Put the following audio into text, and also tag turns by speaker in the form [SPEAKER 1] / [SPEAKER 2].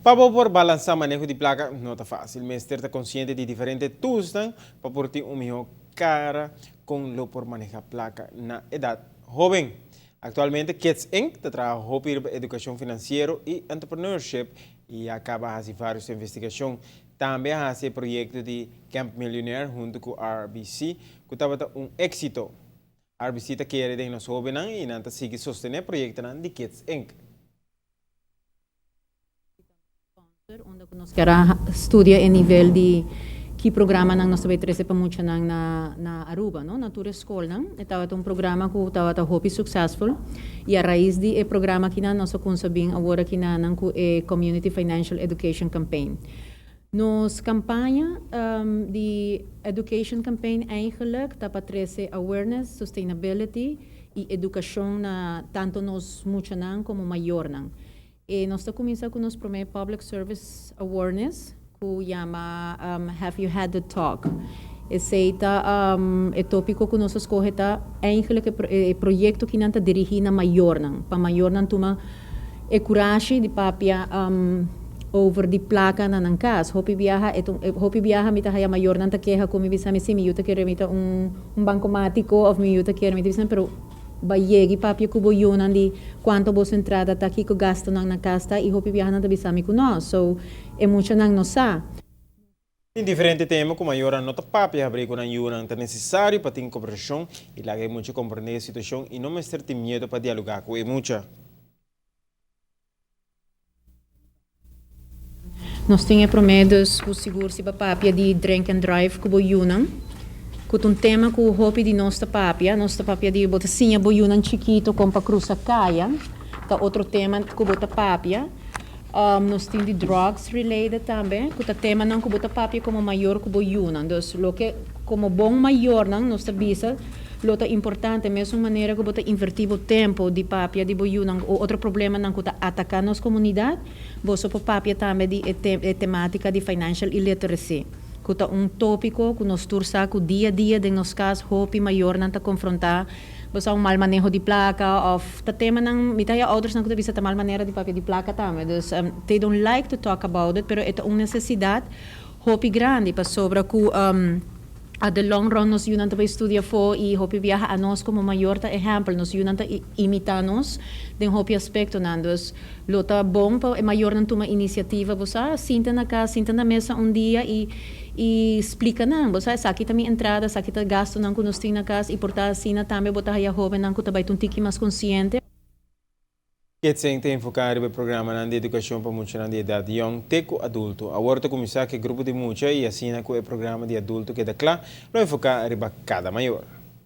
[SPEAKER 1] Pa bo por balansá maneho di plaka no ta fásil. Mester ta konsiente di diferente toolsnan pa por tin un mihó kara kon lo por manehá plaka na edat hóben. Aktualmente Kids Inc. Ta traha hopi riba edukashon finansiero i entrepreneurship i a kaba hasi vários investigashon. Tambe a hasi e proyekto di Camp Millionaire huntu ku RBC ku tabata un éksito. RBC ta kere den nos hóbennan i nan ta sigui sostené proyektonan di Kids Inc.
[SPEAKER 2] Sponsor unda ku nos kier a studia e nivel di ki programanan nos ta bay trese pa muchanan na na Aruba no na tur e skolnan. E tabata un programa ku tabata hopi successful i a rais di e programa akinan nos a kunsa bin awor akinanan ku e Community Financial Education Campaign. Nos kampaña di Education Campaign eigenlijk ta pa trese awareness, sustainability i edukashon na tanto nos muchanan komo mayornan. E nos ta kuminsá ku nos promé Public Service Awarness ku yama Have You Had The Talk? Esei ta e tópiko ku nos a skohe ta eigenlijk e proyekto ki nan ta dirigí na mayornan, pa mayornan tuma e kurashi di papia over di plaka na nan kas. Hopi biaha e ta hopi biaha mi ta haya mayornan ta keha ku mi bisa mi si mi yu ta kere mi ta un un bankomatiko òf mi yu ta kere mi ta bisa pero bai yegi papia ku bo yunan di kuantu boso entrada ta kiko gastunan na kas ta i hopi biaha nan ta bisa mi ku no so e muchanan no sa.
[SPEAKER 1] Tin diferente tema ku mayornan no ta papia habrí ku nan yunan. Ta nesesario pa tin kombersashon i laga e mucha komprendé e situashon i no mester tin miedu pa dialogá ku e mucha.
[SPEAKER 2] Nos tin e promé dus ku sigur si bo papia di drink and drive ku bo yunan, ku ta un tema ku hopi di nos ta papia. Nos ta papia di bo ta siña bo yunan chikito kon pa krusa kaya, ta otro tema ku bo ta papia. Nos tin di drugs related tambe, ku ta temanan ku bo ta papia komo mayor ku bo yunan. Dus loke komo bon mayornan nos ta bisa lo ta importante, mesun manera ku bo ta invertí bo tempu di papia di bo yunan o otro problemanan ku ta ataká nos komunidat, boso por papia tambe di e e tematika di financial illiteracy, ku ta un tópiko ku nos tur sa ku dia dia den nos kas hopi mayornan ta konfrontá. Bo sa un mal maneho di plaka of ta temanan, mi ta haya oudersnan ku ta bisa ta mal manera di papia di plaka tambe. Dus they don't like to talk about it, pero e ta un nesesidat hopi grandi pasobra ku at the long run nos yunan ta bai studia afó i hopi biaha anos komo mayor ta ehèmpel, nos yunan ta imitá nos den hopi aspektonan. Dus lo ta bon pa e mayornan tuma inisiativa, bo sa, sinta na kas, sinta na mesa un dia i I splika nan, bo sa esaki ta mi entrada, esaki ta gastunan ku nos tin na kas i por ta asina tambe bo ta haya hóbennan ku ta bai ta un tiki mas konsiente.
[SPEAKER 1] Ketsen ta enfoká riba e programanan di edukashon pa muchanan di edat yòn te ku adulto. Awor ta kuminsá ku e grupo di mucha i asina ku e programa di adulto keda kla, lo enfoká riba kada mayor.